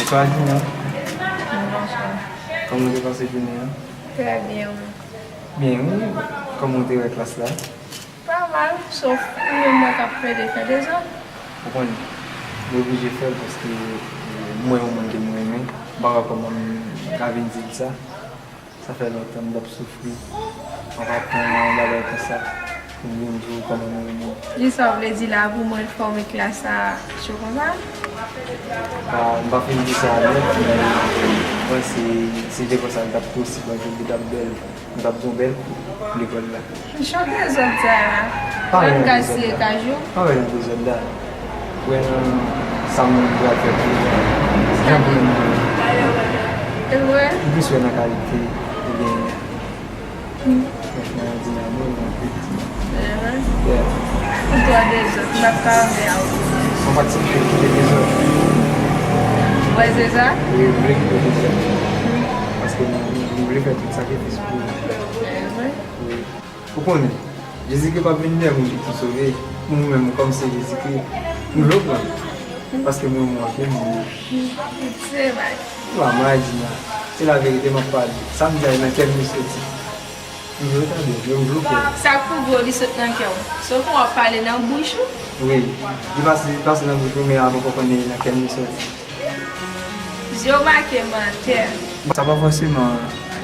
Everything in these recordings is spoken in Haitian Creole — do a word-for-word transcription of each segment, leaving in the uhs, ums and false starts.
Bonswa, Dina. Bonswa. Kòman w te pase jounen an? Trè byen, wi. Byen, wi. Kòman w te wè klas la? Pa mal, sòf mwen menm mwen k ap plede fè dezòd. Ou konnen, m oblije fè l paske, e, m wè yon moun ke m renmen. M pa wè kòman m ka vin di l sa. Sa fè lontan m t ap soufri. Mwen pa t konn yon bagay konsa. Pou m vin di w kòman mwen renmen w. Kisa w vle di la pou mwen fòme klas sa cho konsa? Pa, m pa fin di sa nèt, men mwen panse si te konsa l t ap posib anpil, li t ap bèl. Mwen t ap gen yon bèl kou pou lekòl la. Jan dezòd sa la. Pa yon dezòd la. Mwen gaspiye kajou. Pa yon dezòd la. Wè nan sa moun pral fè pou ou. Jan pou moun. E vre? Ou plis wè nan kalite ou genyen. Franchman, Dina, mwen renmen anpil Dina. E vre? Yeah. Ou twò dezòd, m p ap ka anmè a ou. Mwen pa t sipòte kite dezòd. Ou wè se sa? Wi, m vle kite dezòd. Paske m, m vle fè tout sakrifis pou ou. E vre? Wi. Ou konnen, Jezikri p ap vin dèyè moun ki tou sove. Pou mwen menm, kòm se Jezikri, m vle w pran l. Paske mwen, mwen renmen w anpil. Se vre. Ou pa mal, Dina. Se laverite m ap pale. Sa m di a, e nan kè m li soti. M vle w tande, men m vle w kwè. Sa k pou vre w, li sot nan kè w. Sòf w ap pale nan bouch ou? Wi. Li pase, li pase nan bouch mwen, men avan w konnen e nan kè m li soti. Je w make m atè. Sa pa fòseman,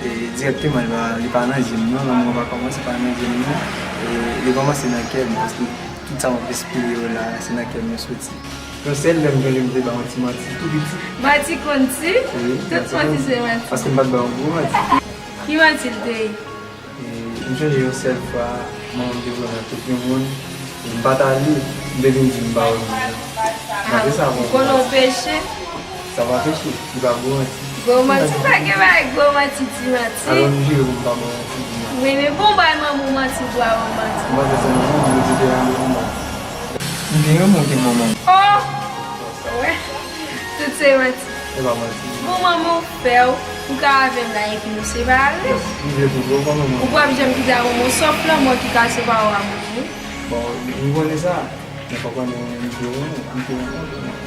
e, dirèkteman, li pa, li pa nan je m, non. Lanmou an pa kòmanse pa nan je m, non. E, li kòmanse nan kè m, paske tout sa m ap espere yo la, se nan kè m yo soti. Yon sèl lè m sonje m te ba yon ti manti tou piti. Manti konn ti? Wi, tout manti konn ti. Manti se manti. Paske m pa t ba yon gwo manti. Ki manti l te ye? E, m sonje yon sèl fwa, manman m te voye m al kot yon moun, e m pa t ale, m te vin di m pa wè moun nan. Mwen te sa. Ou konnen w peche? Sa pa peche, li pa gwo manti. Gwo manti, pa gen bagay gwo manti, ti manti. Alò, m jire pou m pa ba w manti, Dina. Wi, men bon, bay manman w manti, ou pa wè w manti. M panse se manman m, m te rale pou mwen. M byen renmen w ke manman m. Oh! Wè, tout se manti. E pa manti. Bon, manman w fè w, ou ka avè m la epi nou separe. Yes, m vle tou, bon, kòman manman? Ou p ap janm kite a manman w, sòf lanmò ki ka separe w a manman w. Bon, m konnen sa, men fòk w konnen m te renmen w, m te renmen w.